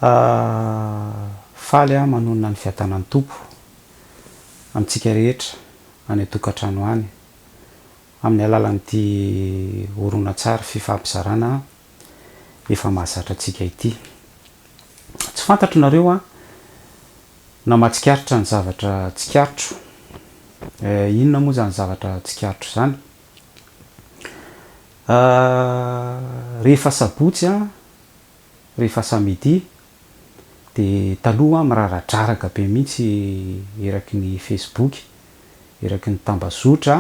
Faly aho manonona ny fiadanan'ny Tompo amintsika rehetra any an-tokantrano any amin'ny alalan'ity horonantsary fifampizarana efa mahazatra antsika ity. Tsy fantatro nareo an, na mahatsikaritra ny zavatra tsikaritro. Inona moa izany zavatra tsikaritro izany? Rehefa sabotsy an, rehefa samedi dia taloha miraradraraka be mihitsy eraky ny facebook, eraky ny tambazotra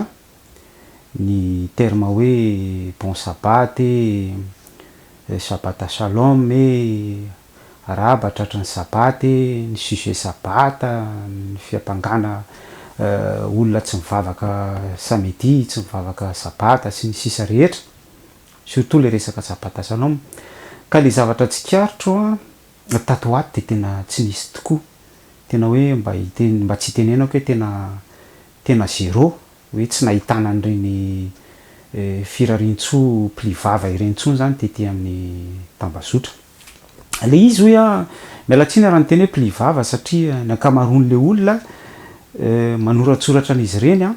ny terme hoe bon sabbat e, shabbat shalom e, arahaba tratry ny sabbat e, ny sujet sabbat, ny fiampangana olona tsy mivavaka samedi, tsy mivavaka sabbat sy ny sisa rehetra. Surtout le resaka sabata shalom. Ka le zavatra tsikaritro an, tato ho ato dia tena tsy nisy tokoa. Tena hoe mba hiteny, mba tsy hitenenako hoe tena tena zéro, hoe tsy nahitana an'ireny firariantsoa pli vava ireny intsony izany tety amin'ny tambazotra. Le izy hoy aho, miala tsiny raha niteny hoe pli vava satria ny ankamaroan'le olona manoratsoratra an'izy ireny an,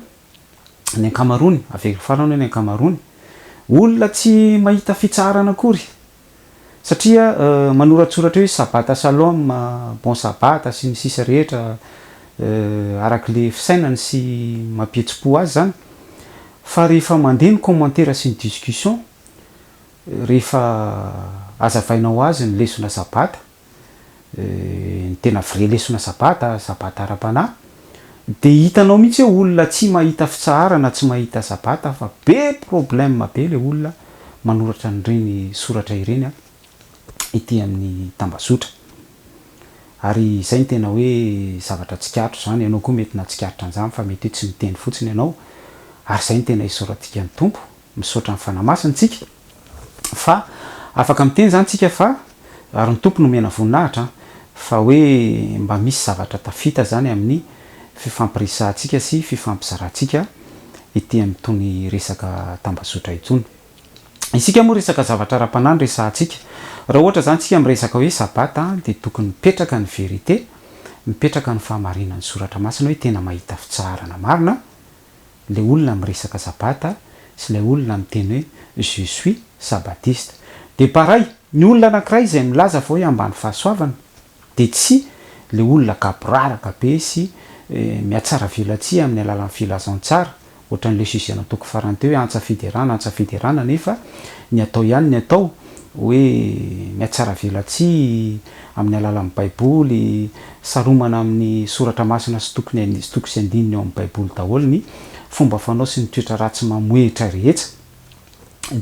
ny ankamaroany, averiko farany hoe ny ankamaroany, olona tsy mahita fitsaharana akory, satria manoratsoratra hoe sabata shalom, bon sabata sy ny sisa rehetra araka le fisainany sy mampihetsi-po azy zany, fa rehefa mandeha ny commentaire sy ny discussion, rehefa azavainao azy ny lesona sabata, ny tena vrai lesona sabata, sabata ara-panahy, dia hitanao mihitsy hoe olona tsy mahita fitsaharana, tsy mahita sabata fa be problème be ilay olona manoratra an'ireny soratra ireny ety amin'ny tambazotra. Ary izay no tena hoe zavatra tsikaritro izany, ianao koa mety nahatsikaritra an'izany fa mety hoe tsy miteny fotsiny ianao, ary izay no tena isaorantsika ny Tompo, misaotra ny Fanahy Masina isika. Fa afaka miteny izany tsika fa, ary ny Tompo nomena voninahitra an, fa hoe mba misy zavatra tafita izany amin'ny fifampiresahantsika sy fifampizarantsika ety amin'itony resaka tambazotra itony. Isika moa resaka zavatra ara-panahy no resahantsika. Raha ohatra izany tsika miresaka hoe sabata dia tokony mipetraka ny vérité, mipetraka ny fahamarinan'ny soratra masina hoe tena mahita fitsaharana marina Ilay olona miresaka sabata sy ilay olona miteny hoe je suis sabbatiste. Dia pareil, ny olona anankiray izay milaza fa hoe ambany fahasoavana dia tsy ilay olona gaboraraka be sy mihatsaravelatsihy amin'ny alalan'ny filazantsara, ohatran'ilay sujet nataoko farany teo hoe antsa fiderana, antsa fiderana nefa ny atao ihany ny atao, hoe mihatsaravelatsihy amin'ny alalan'ny baiboly, saromana amin'ny soratra masina sy tokony sy toko sy andininy ao amin'ny baiboly daholo ny fomba fanao sy ny toetra ratsy mamohehitra rehetsa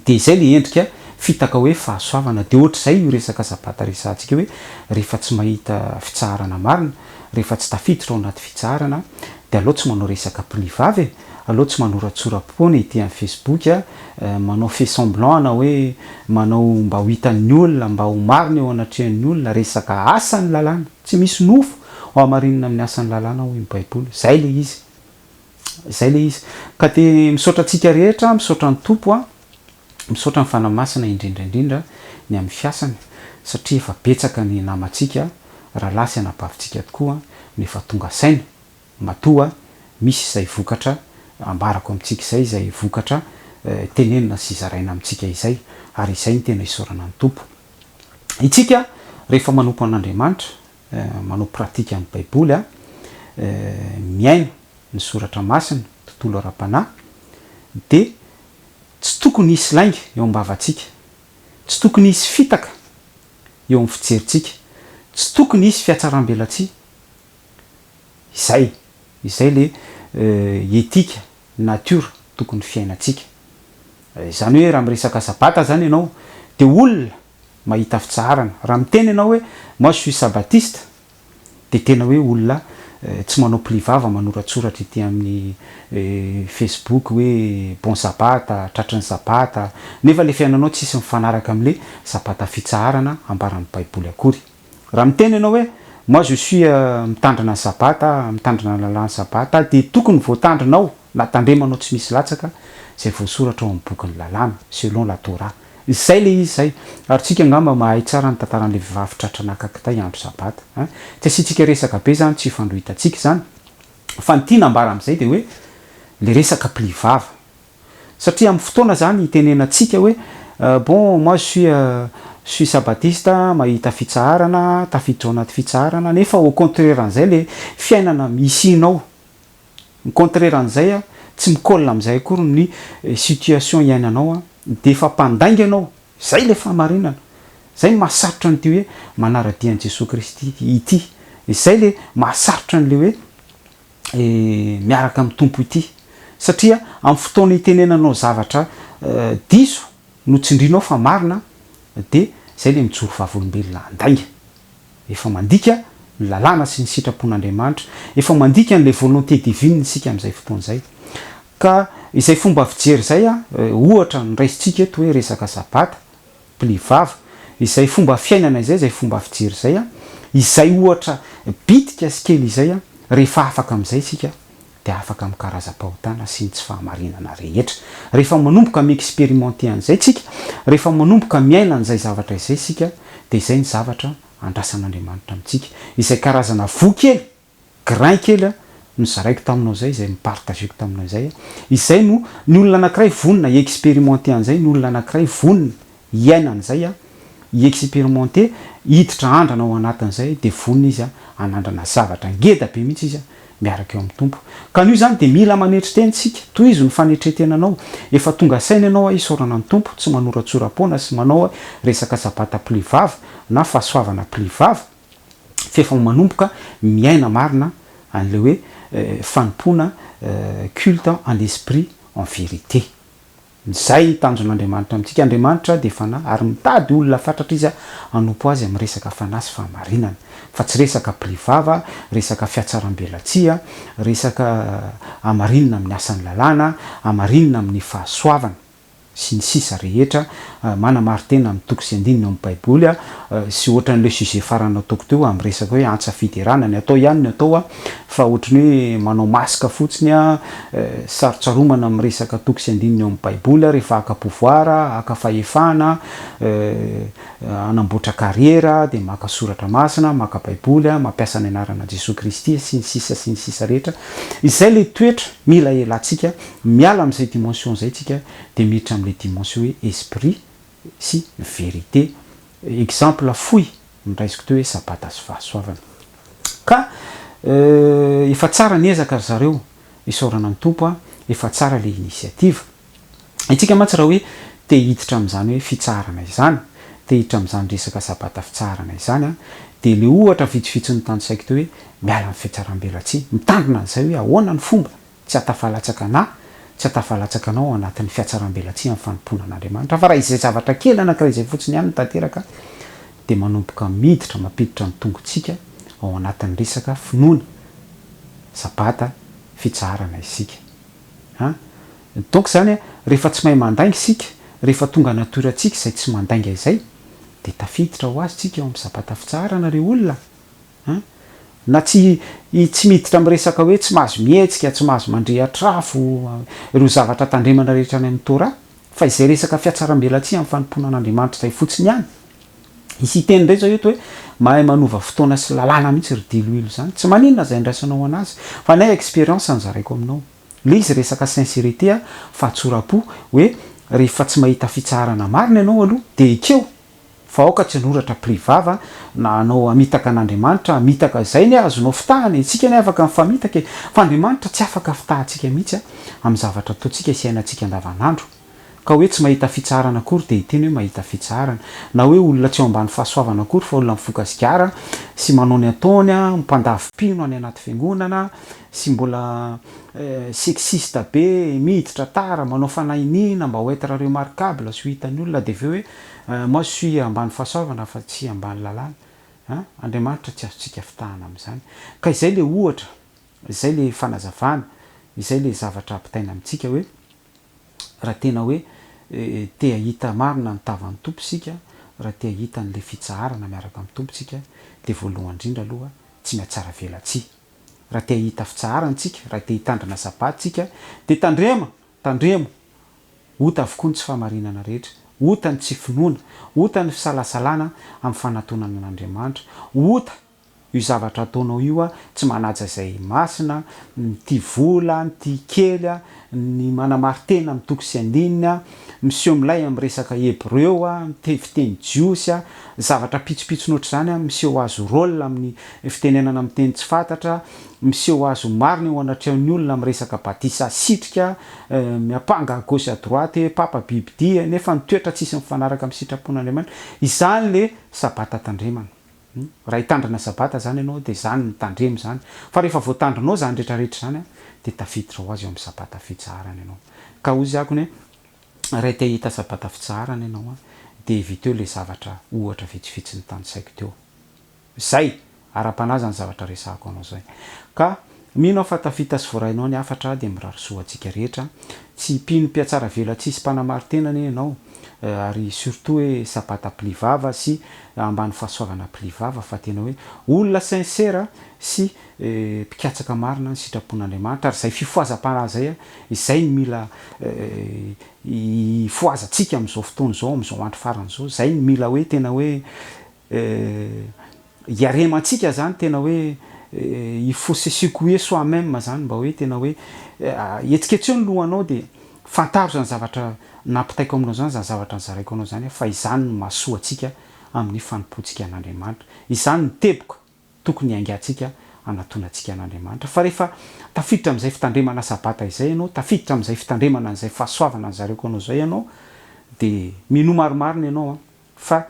dia izay le endrika fitaka hoe fahasoavana dia ohatr'izay io resaka sabata resahantsika hoe rehefa tsy mahita fitsaharana marina rehefa tsy tafiditra ao anaty fitsaharana dia aleo tsy manao resaka pli vava e Aleo tsy manoratsora-poana ety amin'ny Facebook a, manao fait semblant na hoe manao mba ho hitan'ny olona, mba ho marina eo anatrehan'ny olona, resaka asan'ny lalàna. Tsy misy nofo ho hamarinina amin'ny asan'ny lalàna hoy ny baiboly. Zay le izy. Zay le izy. Ka dia misaotra antsika rehetra, misaotra ny Tompo a, misaotra ny Fanahy Masina indrindra indrindra ny amin'ny fiasany satria efa betsaka ny namantsika, rahalahy sy anabavintsika tokoa no efa tonga saina. Matoa misy izay vokatra ambarako amintsika izay, izay vokatra tenenina sy zaraina amintsika izay, ary izay no tena isaorana ny Tompo. Itsika rehefa manompo an'Andriamanitra, manao pratique ny Baiboly, miaina ny Soratra Masina, tontolo ara-panahy, dia tsy tokony hisy lainga eo am-bavantsika, tsy tokony hisy fitaka eo amin'ny fijerintsika, tsy tokony hisy fihatsaram-belatsihy, Izay, izay le éthique, nature tokony fiainantsika. Izany hoe raha miresaka sabata zany ianao dia olona mahita fitsaharana. Raha miteny ianao hoe moi je suis sabbatiste dia tena hoe olona tsy manao pli vava manoratsoratra ety amin'ny facebook hoe bon sabata, tratry ny sabata, nefa le fiainanao tsisy mifanaraka amle sabata fitsaharana ambaran'ny baiboly akory. Raha miteny ianao hoe moi je suis mitandrina ny sabata, mitandrina ny lalàn'ny sabata dia tokony voatandrinao na tandremanao tsy misy latsaka izay voasoratra ao amin'ny bokin'ny lalàna, selon la Torah. Izay ilay izy izay. Ary tsika angamba mahay tsara ny tantaran'ilay vehivavy tratra naka kitay andro sabata an. Tsy asiantsika resaka be izany, tsy hifandrohitantsika izany. Fa ny tiana ambara amin'izay dia hoe ilay resaka pli vava. Satria amin'ny fotoana izany itenenantsika hoe bon moi je suis suis sabatiste, mahita fitsaharana, tafiditra ao anaty fitsaharana, nefa au contraire an'izay ilay fiainana isianao. Ny contraire an'izay a, tsy mi-colle amin'izay akory ny situation iainanao a, dia efa mpandainga ianao, izay ilay fahamarinana, izay no mahasarotra an'ity hoe manara-dia an'i Jesoa Kristy ity, izay ilay mahasarotra an'ilay hoe miaraka amin'ny Tompo ity, satria amin'ny fotoana itenenanao zavatra diso no tsindrinao fa marina dia izay ilay mijoro vavolombelona handainga. Efa mandika ny lalàna sy ny sitrapon'Andriamanitra, efa mandika an'ilay volonté divine isika amin'izay fotoana izay. Ka izay fomba fijery izay, ohatra ny raisintsika eto hoe resaka sabata, pli vava, izay fomba fiainana izay, izay fomba fijery izay, izay ohatra bitika sy kely izay, rehefa afaka amin'izay isika dia afaka amin'ny karazam-pahotana sy ny tsy fahamarinana rehetra. Rehefa manomboka mi-experimenter an'izay tsika, rehefa manomboka miaina an'izay zavatra izay isika, dia izay ny zavatra andrasan'Andriamanitra amintsika. Izay karazana voa kely, grain kely nozaraiko taminao izay, izay ni-partager-ko taminao izay, izay no, ny olona anankiray vonona hi-experimenter an'izay, ny olona anankiray vonona hiaina an'izay, hi-experimenter, hiditra andrana ao anatin'izay dia vonona izy hanandrana zavatra ngeda be mihitsy izy miaraka eo amin'ny Tompo. Ka anio izany dia mila manetry tena isika, tohizo ny fanetren-tenanao, efa tonga saina ianao hoe isaorana ny Tompo, tsy manoratsora-poana sy manao resaka sabata pli vava na fahasoavana pli vava, fa efa manomboka miaina marina an'ilay hoe fanompoana culte en l'esprit en vérité. Izay ny tanjon'Andriamanitra amintsika. Andriamanitra dia Fanahy ary mitady olona fatratra Izy hanompo Azy amin'ny resaka fanahy sy fahamarinana. Fa tsy resaka pli-vava, resaka fihatsarambelatsihy, resaka hamarinina amin'ny asan'ny lalàna, hamarinina amin'ny fahasoavana, sy ny sisa rehetra, manamarin-tena amin'ny toko sy andininy ao amin'ny Baiboly, sy ohatran'ilay sujet farany nataoko teo amin'ny resaka hoe antsa fiderana, ny atao ihany no atao fa ohatran'ny hoe manao masque fotsiny, sarotsaromana amin'ny resaka toko sy andininy ao amin'ny Baiboly rehefa haka pouvoir, haka fahefana, hanamboatra carrière dia maka soratra masina, maka Baiboly, mampiasa ny anarana Jesoa Kristy sy ny sisa sy ny sisa rehetra. Izay ilay toetra mila elantsika, miala amin'izay dimension izay tsika dia miditra amin'ilay dimension hoe esprit sy vérité. Exemple fohy noraisiko teo hoe sabata sy fahasoavana. Ka efa tsara ny ezaka ry zareo, isaorana ny Tompo a, efa tsara le initiative. Itsika mantsy raha hoe te hiditra amin'izany hoe fitsaharana izany, te hiditra amin'izany resaka sabata fitsaharana izany an, dia le ohatra vitsivitsy notanisaiko teo hoe miala amin'ny fihatsarambelatsihy, mitandrina an'izay hoe ahoana ny fomba Tsy hatafalatsaka anà, tsy hatafalatsaka anao ao anatin'ny fihatsarambelatsihy amin'ny fanompoana an'Andriamanitra, fa raha izay zavatra kely anankiray izay fotsiny ihany no tanteraka, dia manomboka miditra, mampiditra ny tongotsika ao anatin'ny resaka finoana, Sabata, fitsaharana isika. An? Donc izany, rehefa tsy mahay mandainga isika, rehefa tonga natiora-tsika izay tsy mandainga izay, dia tafiditra ho azy tsika ao amin'ny Sabata fitsaharana ry olona a! An? Na tsy tsy miditra amin'ny resaka hoe tsy mahazo mihetsika, tsy mahazo mandrehitra afo, ireo zavatra tandremana rehetra any amin'ny Torah, fa izay resaka fihatsarambelatsihy amin'ny fanompoana an'Andriamanitra izay fotsiny ihany. Hisy hiteny indray izao eto hoe mahay manova fotoana sy lalàna mihitsy ry diloilo izany. Tsy maninona izay andraisanao an'azy, fa ny ahy expérience no zaraiko aminao. Ilay izy resaka sincérité, fahatsoram-po, hoe rehefa tsy mahita fitsaharana marina ianao aloha dia ekeo Fa aoka tsy hanoratra pli vava na hanao hamitaka an'Andriamanitra, hamitaka izay anie azonao fitahana e, isika anie afaka mifamitaka e, fa Andriamanitra tsy afaka fitahantsika mihitsy amin'ny zavatra ataontsika sy iainantsika andavanandro. Ka hoe tsy mahita fitsaharana akory dia hiteny hoe mahita fitsaharana. Na hoe olona tsy eo ambany fahasoavana akory fa olona mifoka sigara sy manao ny ataony, mpandavo mpino any anaty fiangonana sy mbola sexiste be, miditra tara, manao fanahiniana mba ho être remarquable sy ho hitan'ny olona dia avy eo hoe Moi je suis ambany fahasoavana fa tsy ambany lalàna an! Andriamanitra tsy azontsika fitahana amin'izany. Ka izay le ohatra, izay le fanazavana, izay le zavatra ampitaina amintsika hoe raha tena hoe te hahita marina ny tavan'ny Tompo isika, raha te hahita an'le fitsaharana miaraka amin'ny Tompo tsika dia voalohany indrindra aloha tsy mihatsara velatsihy. Raha te hahita fitsaharana tsika, raha te hitandrina sabata tsika dia tandrema, tandremo, Ota avokoa ny tsy fahamarinana rehetra. Ota ny tsy finoana. Ota ny fisalasalana amin'ny fanatonana an'Andriamanitra. Ota io zavatra ataonao io, tsy manaja izay masina, mitia vola, mitia kely, ny manamari-tena amin'ny toko sy andininy, miseho milay amin'ny resaka hebreo, miteny fiteny jiosy, zavatra pitsopitsony ohatr'izany, miseho azo rôle amin'ny fitenenana amin'ny teny tsy fantatra, miseho azy ho marina eo anatrehan'ny olona amin'ny resaka batisa asitrika, miampanga à gauche à droite hoe papa bibidia, nefa ny toetra tsisy mifanaraka amin'ny sitrapon'Andriamanitra. Izany le sabata tandremana. Raha hitandrina sabata izany ianao dia izany no tandremo izany. Fa rehefa voatandrinao izany rehetra rehetra izany dia tafiditra ho azy eo amin'ny sabata fitsaharana ianao. Ka hoy zakony hoe raha te hahita sabata fitsaharana ianao dia eviteo ilay zavatra ohatra vitsivitsy notanisaiko teo. Zay! Ara-panahy zany zavatra resahako anao zay. Ka mino aho fa tafita sy voarainao ny hafatra dia mirary soa antsika rehetra. Tsy mpino mpihatsaravelatsihy sy mpanamari-tena anie ianao ary surtout hoe sabata pli vava sy ambany fahasoavana pli vava fa tena hoe olona sincère sy mpikatsaka marina ny sitrapon'Andriamanitra ary izay fifohazam-panahy izay izay no mila hifohazantsika amin'izao fotoana izao amin'izao andro farany izao izay no mila hoe tena hoe Hiaremantsika zany tena hoe il faut se secouer soi meme zany mba hoe tena hoe hetsiketseho ny lohanao dia fantaro zany zavatra nampitaiko aminao zany, zany zavatra nozaraiko anao zany fa izany no mahasoa antsika amin'ny fanompoantsika an'Andriamanitra. Izany no teboka tokony hiaingantsika hanatonantsika an'Andriamanitra. Fa rehefa tafiditra amin'izay fitandremana sabata izay ianao, tafiditra amin'izay fitandremana an'izay fahasoavana nozaraiko anao izay ianao dia minoa marimarina ianao an! Fa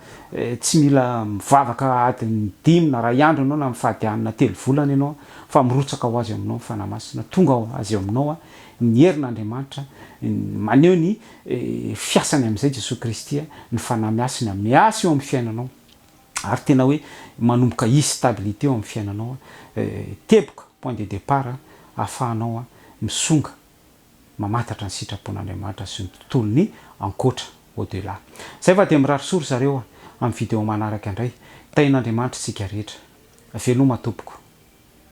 tsy mila mivavaka adiny dimy na ray andro ianao na mifady hanina telo volana ianao fa mirotsaka ho azy eo aminao ny Fanahy Masina, tonga ho azy eo aminao ny herin'Andriamanitra, maneho ny fiasany amin'izay Jesoa Kristy, ny Fanahy Masina miasa eo amin'ny fiainanao ary tena hoe manomboka hisy stabilité eo amin'ny fiainanao, teboka, point de départ, ahafahanao misonga mamantatra ny sitrapon'Andriamanitra sy ny tontolony ankoatra, au delà. Zay fa dia mirary soa ry zareo a! Amin'ny video manaraka indray. Tahin'Andriamanitra isika rehetra. Veloma tompoko.